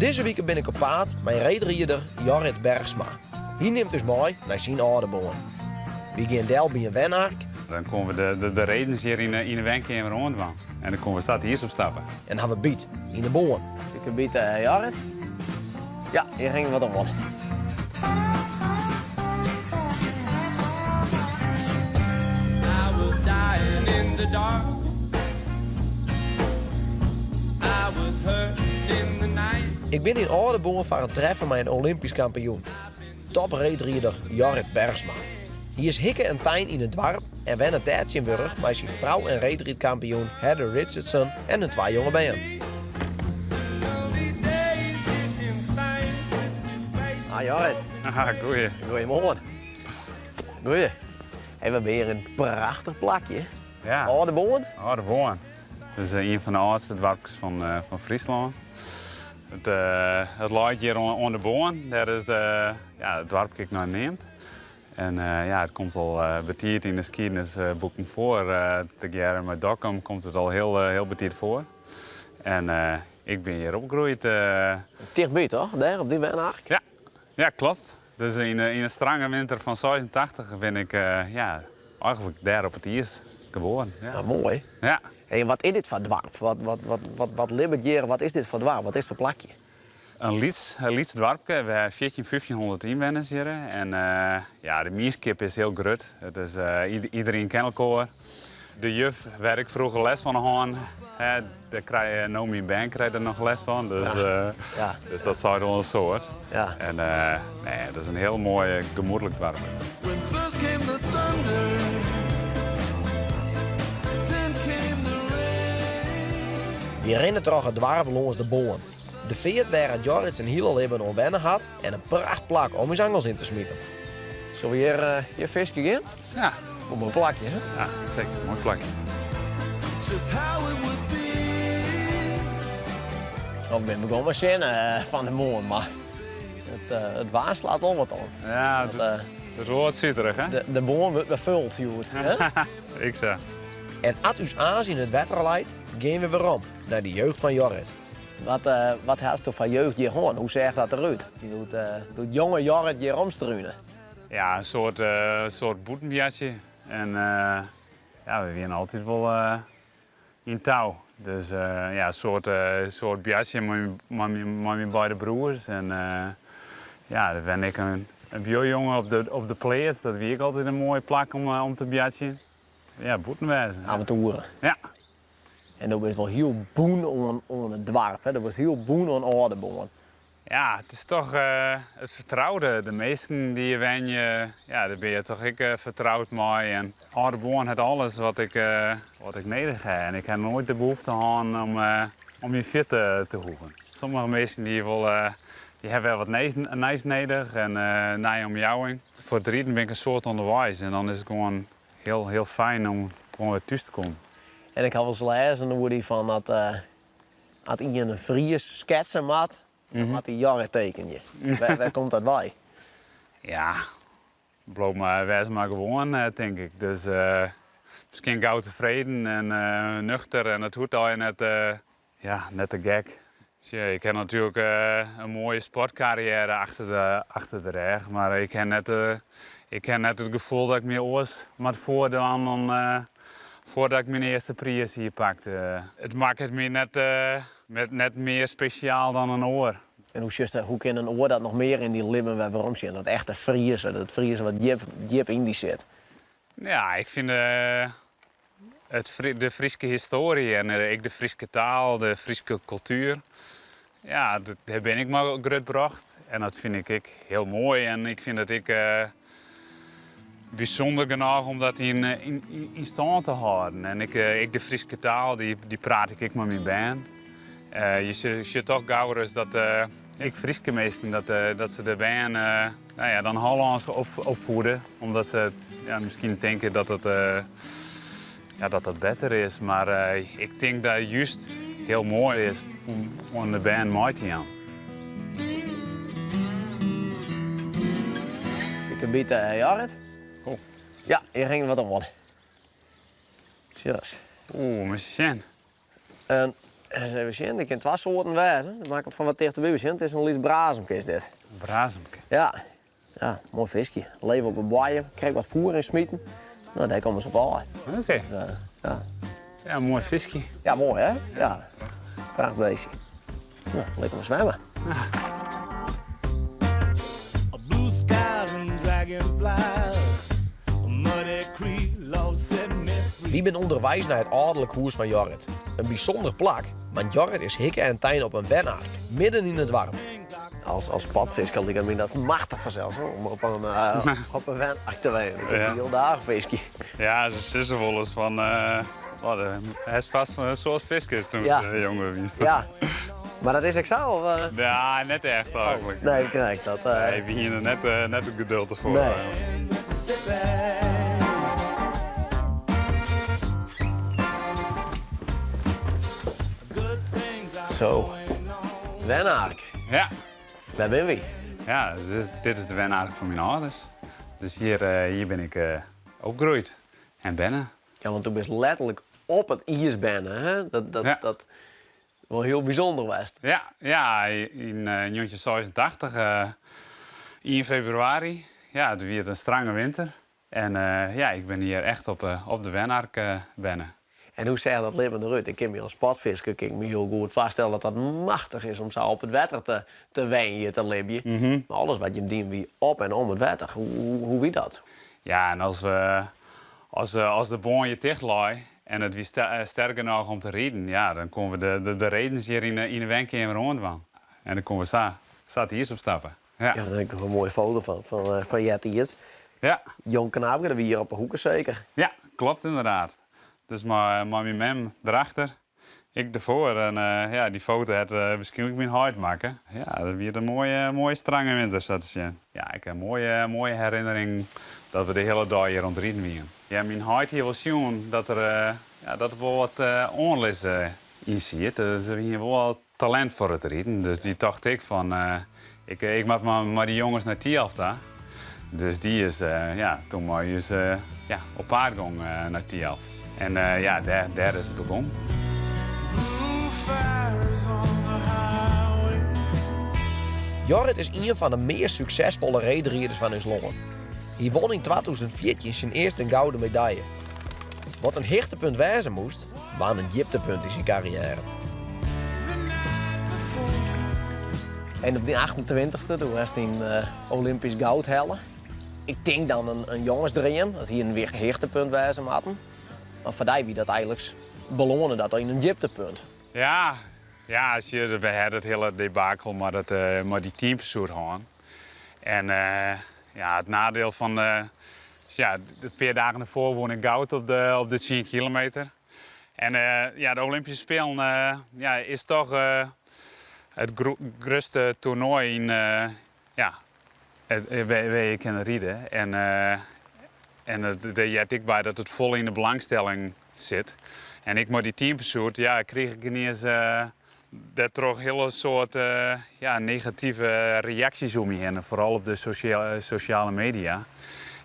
Dizze wike bin ik op paad mei reedrider Jorrit Bergsma. Hy nimt ús mei nei syn âlde boan. Wy gean del by in wenark. Dan koene we de, de redens hjir yn de wenkeamer oandwaan. En dan koene we sa it iis opstappe. En hawwe byt yn de boan. Ik byt uh, Jorrit. Ja, hjir hinget wat oan. I was dying in the dark. I was hurt in the night. Ik bin yn Aldeboarn foar in treffen mei in Olympysk kampioen. Topreedrider Jorrit Bergsma. Hy is hikke en tein yn it doarp en wennet dêr tsjintwurdich mei syn frou en reedrydkampioen Heather Richardson en hun twa jonge bern. Ah, Jorrit. Ah, goeie. Goeiemoarn. Goeie. Hey, we binne hjir in prachtich plakje. Ja. Aldeboarn. Aldeboarn. Dat is ien fan de âldste doarpkes fan, fan Fryslân. It, it leit hjir oan de Boarn, dêr is de, ja, it doarpke ek nei neamd. En ja, it komt al betiid yn de skiednisboeken foar. Tegearre mei Dokkum komt it al hiel, hiel betiid foar. En ik bin hjir opgroeid. Tichtby toch? Dêr op dy wenark? Ja, ja klopt. Dus yn de strange winter fan 86 bin ik ja, eigentlik dêr op it iis geboren. Ja. Nou, moai. Ja. Hey, wat is dit foar doarp? Wat, wat, wat, wat, wat libbet hjir? Wat is dit foar doarp? Wat is it foar plakje? In lyts, in lyts doarpke, we hawwe 14, 1500 ynwenners hjir. En ja, de mienskip is hiel grut. It is, iderien ken elkoar. De juf wêr't ik froeger les fan hân ha, dêr krije no myn bern krijt der noch les fan. Dus, Ja. dus dat seit wol in soad. Ja. En nee, dat is in hiel moai, gemoedlik doarp. When first came the thunder, then came the rain. Wy rinne troch it doarp lâns de Boarn. De feart wêr't Jorrit syn hiele libben oan wenne hat en in prachtplak om ús angels yn te smiten. Sille we hjir, hjir fiskje gean? Ja. Op in plakje, hè? Ja, seker. Moai plakje. Just how it would be. Ik bin begûn mei sinne fan 'e moarn, mar it, it waar slacht wol wat om. Ja, it is, it is wol wat suterich, hè? De Boarn wurdt befult hjoed. Ik sa. En as ús aas yn it wetter leit, gean we werom nei de jeugd fan Jorrit. Wat, wat hasto foar jeugd hjir hân? Hoe seach dat derút? Doe't, doe't jonge Jorrit hjir omstrune? Ja, in soart, soart bûtenbjatsje. En ja, we wiene altyd wol yn tou. Dus ja, in soart, soart bjatsje mei, mei, mei myn beide broers. En ja, der wenne ek in, in buorjonge op de, op de pleats. Dat wie ek altyd in moai plak om, om te bjatsjen. Ja, bûten wêze. Aventoeren. Ja. En do bist wol hiel bûn oan, oan it doarp, hè? Do bist hiel bûn oan Aldeboarn. Ja, it is toch it fertroude. De minsken dy't hjir wenje, ja, dêr binne je toch ek fertroud mei. En Aldeboarn hat alles wat ik, wat ik nedich ha. En ik ha noait de behoefte hân om, om hjir fuort te hoegen. Sommige minsken dy wolle, dy hawwe wer wat nijs nedich en nije omjouwing. Foar it riden bin ik in soad ûnderweis en dan is it gewoan hiel, hiel fijn om gewoan wer thús te kommen. En ik ha wolris lêzen oer dy fan dat As ien in Fries sketse moat, dan moat hy Jorrit tekenje. Wêr, wêr komt dat wei? Ja, bliuw mar, wês mar gewoan, tink ik. Dus miskien gau tefreden en nuchter en it hoecht allegear net, ja, net te gek. Sjoch, ik ha natuerlik in moaie sportkarriêre achter de, achter de rêch, mar ik ha net, ik ha net it gefoel dat ik my oars moat foardwaan dan Foardat ik myn earste priis hier pakte. It makket my net, net mear spesjaal dan in oar. En hoe sjochst, hoe kin in oar dat noch mear yn dyn libben wer werom sjen? Dat echte Friese, dat Friese wat djip, djip yn dy sit. Ja, ik fyn it, de Fryske histoarje en ek de Fryske taal, de Fryske kultuer, ja, dêr bin ik mei grutbrocht en dat fyn ik ek hiel moai en ik fyn dat ek bysûnder genôch om dat yn, yn stân te hâlden. En ek, ek de Fryske taal, dy, dy praat ik ek mei myn bern. Je sjogge toch gauris dat ek Fryske minsken dat, dat se de bern nou ja, dan Hollânsk opfiede, omdat se ja, miskien tinke dat it, ja, dat dat better is. Mar ik tink dat it just hiel moai is om oan de bern mei te jaan. Ik byt Jorrit. Oh. Ja, hjir hinget wat oan. Sjoch. Oeh, mar sjen. In. Ris even sjen, der kin twa soarten wêze. Dan moat ik fan wat tichterby besjen. It is in lyts brazemke is dit. Brazemke? Ja. Ja, moai fiskje. Leve op 'e boaiem, krekt wat foer yn smiten. No, dêr komme se op ôf. Oké. Dus, uh, ja. Ja, moai fiskje. Ja, moai hè? Ja. Prachtbeestje. No, lekker mar swimme. Blue skies and dragonflies, muddy creek, Lord set me free. Wy binne ûnderweis nei it âlderlik hûs fan Jorrit. In bysûnder plak, want Jorrit is hikke en tein op in wenark, midden yn it doarp. As, as potfisker liket my dat machtich fansels, om op in, uh, op in wenark te wenjen. Dat is hiel dagen fiskje. Ja, se sizze wolris fan, uh, oh, hast fêst in soad fiske toen ja. jonger wiest. Ja, mar dat is ek sa? Of, uh? Ja, net echt eigentlik. Oh, nee, krekt dat. Uh... Nee, we hiene net, uh, net it geduld derfoar. Nee. Zo, wenark. Ja. Wêr binne wy? Ja, dit is de wenark fan myn âlders. Dus hjir, hjir bin ik opgroeid en berne. Ja, want do bist letterlik op it iis berne, hè? Dat, dat, Ja. dat wol hiel bysûnder west. Ja, ja yn 1986, 1 febrewaris, ja, it wie in strange winter. En ja, ik bin hjir echt op, op de wenark berne. En hoe seach dat libben derút? Ik kin my as potfisker kin ik my hiel goed foarstelle dat dat machtich is om sa op it wetter te, te wenjen, te libjen. Mar alles wat jim dienen wie op en om it wetter. Hoe, hoe, hoe wie dat? Ja, en as, as, as de bân hjir ticht lei en it wie sterk genôch om te riden, ja, dan koene we de, de, de redens hjir yn de, yn de wenkeamer oandwaan. En dan koene we sa, sa it iis opstappe. Ja. Ja, dêr ha ik noch in moaie foto fan, fan, fan eartiids. Ja. Jong knaapke, dat wie hjir op 'e hoeke seker? Ja, kloppet ynderdaad. Dus mei, mei myn mem derachter, ik derfoar. En ja, dy foto hat wierskynlik myn heit makke. Ja, dat wie in moaie, moaie strange winter, sa te sjen. Ja, ik ha in moaie, moaie herinnering dat we de hiele dei hjir oan it riden wiene. Ja, myn heit hie wol sjoen dat der, ja, dat der wol wat oanlis yn siet. Dus we hiene wol al talint foar it riden. Dus dy tocht ek fan, ik, ik moat mar mei dy jonges nei Thialf ta. Dus dy is ja, toen mei ús ja, op paad gong nei Thialf. En ja, dêr, dêr is it begûn. Jorrit is ien fan de meast suksesfolle reedriders fan ús lân. Hy wûn yn 2014 syn earste gouden medalje. Wat in hichtepunt wêze moast, waard in djiptepunt yn syn karriêre. En op dyn 28ste, doe hast dyn Olympysk goud helle. Ik tink dan in, in jongesdream, dat hie in hichtepunt wêze moatten. Mar foar dy wie dat eigentlik belâne dat yn in djiptepunt. Ja, ja, as je, we ha dat hiele debakel mei, dat, mei dy teampursuit hân. En ja, it neidiel fan ja, in pear dagen derfoar wûn ik goud op de, op de 10 kilometer. En ja, de Olympyske Spelen ja, is toch it grutste toernoai yn ja, wêr je kinne ride. En, en dêr heart ek by dat it fol yn de belangstelling sit. En ik mei dy teampursuit, ja, krige ik iens dêrtroch hiele soad ja, negative reaksjes om my hinne, foaral op de sosjale media.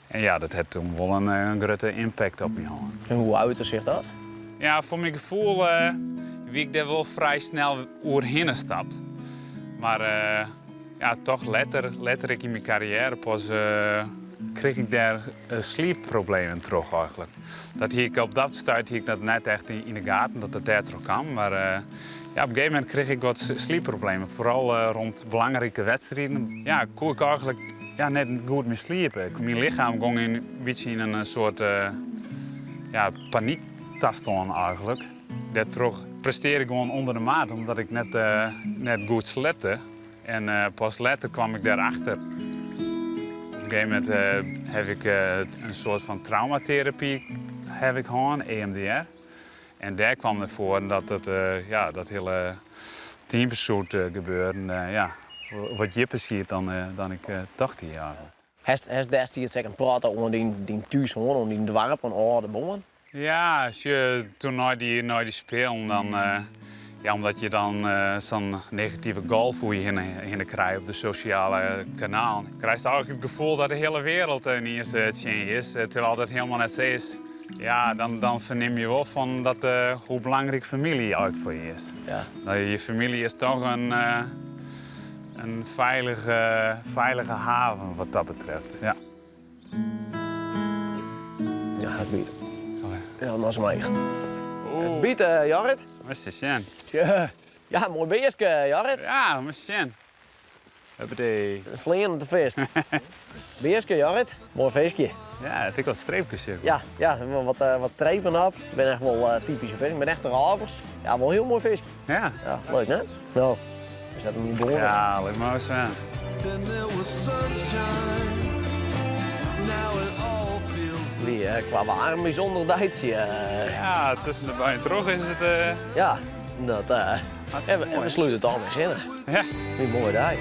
En ja, dat hat toen wol in, in grutte impact op my hân. En hoe uitte sich dat? Ja, foar myn gefoel wie ik dêr wol frij snel oerhinne stapt. Mar ja, toch letter, letter ek yn myn karriêre pas krige ik dêr sliepproblemen troch eigentlik. Dat hie ik op dat stuit hie ik dat net echt yn de gaten dat it dêrtroch kaam. Mar ja, op in gegeven momint krige ik wat sliepproblemen, foaral rond belangrike wedstriden. Ja, koe ik eigentlik ja, net goed mear sliepe. Myn lichem gong in bytsje yn in soart ja, panyktastân eigentlik. Dêrtroch prestearre ik gewoan ûnder de maat, omdat ik net, net goed slepte. En pas letter kwam ik dêrachter. Op in gegeven momint ha ik in soart fan traumaterapy ha ik hân, EMDR. En dêr kwam nei foaren dat it, ja, dat hiele teampursuit gebeuren ja, wat djipper siet dan, dan ik tocht hie eigentlik. Hast, hast destiids ek in protte oan dyn, dyn thús hân, oan dyn doarp, oan âlde bân? Ja, as je toen nei dy, nei dy Spelen, dan, ja, omdat je dan sa'n negative golf oer je hinne, hinne krije op de sosjale kanalen, krijst eigentlik it gefoel dat de hiele wereld iens tsjin je is, terwyl dat hielendal net sa is. Ja, dan, dan fernim je wol fan dat, eh, hoe belangryk famylje eigentlik foar je is. Ja. Nou, je famylje is toch in, eh, in feilige, feilige haven wat dat betreft. Ja. Ja, it byt. Ja, maar is eigen. It byt, eh, Jorrit. Moatst ris sjen. Tja. Ja, moai beestke, Jorrit. Ja, moatst sjen. Huppatee. In fleanende fisk. Beestke, Jorrit. Moai fiskje. Ja, it ek wat streepkes sis. Ja, ja, wat, eh, wat strepen op. Binne echt wol uh, typyske fisk. Binne echte rôvers. Ja, wol hiel moai fisk. Ja. Ja, leuk net? No, we sette him yn boarne. Ja, lit mar ris sjen. Wie uh, qua waar in bysûnder deitsje. Ja, tusken de buien troch is it. Ja, dat. En we, en we slute it ôf mei sinne. Ja. Wie in moaie dei.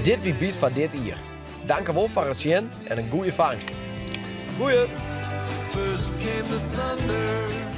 Dit wie Byt foar dit jier. Dankewol foar it sjen en in goede fangst. Goeie! First came the thunder.